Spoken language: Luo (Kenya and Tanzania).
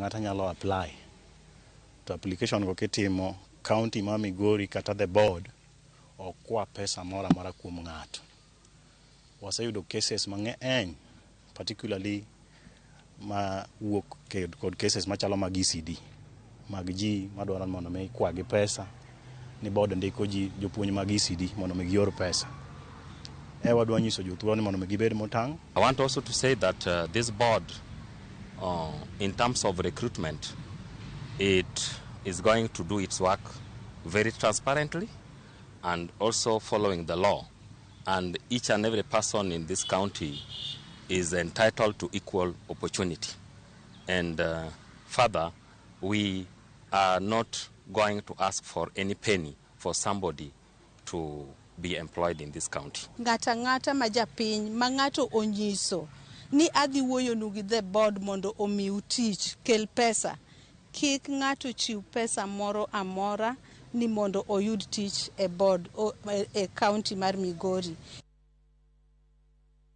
ang'ata nyalo apply. To application go kitimo, county ma Migori kata the board ok kwa pesa moro amora kuom ng'ato. Waseyudo cases mang'eny, particularly ma wuok kod cases machalo mag ECD mag ji madwaro ni mondo mi ikwagi pesa ni board ndiko ji jopuonj mag ECD mondo mi gior pesa. E wadwa nyiso jothurwa ni mondo mi gibed motang'. I want also to say that this board, in terms of recruitment, it is going to do its work very transparently and also following the law. And each and every person in this county is entitled to equal opportunity. And further, we are not going to ask for any penny for somebody to be employed in this county. Ng'ato ang'ata ma japiny ma ng'ato onyiso ni adhi wuoyonu gi the board mondo omiu tich, kel pesa, kik ng'ato chiw pesa moro amora ni mondo oyud tich e board e county mar Migori.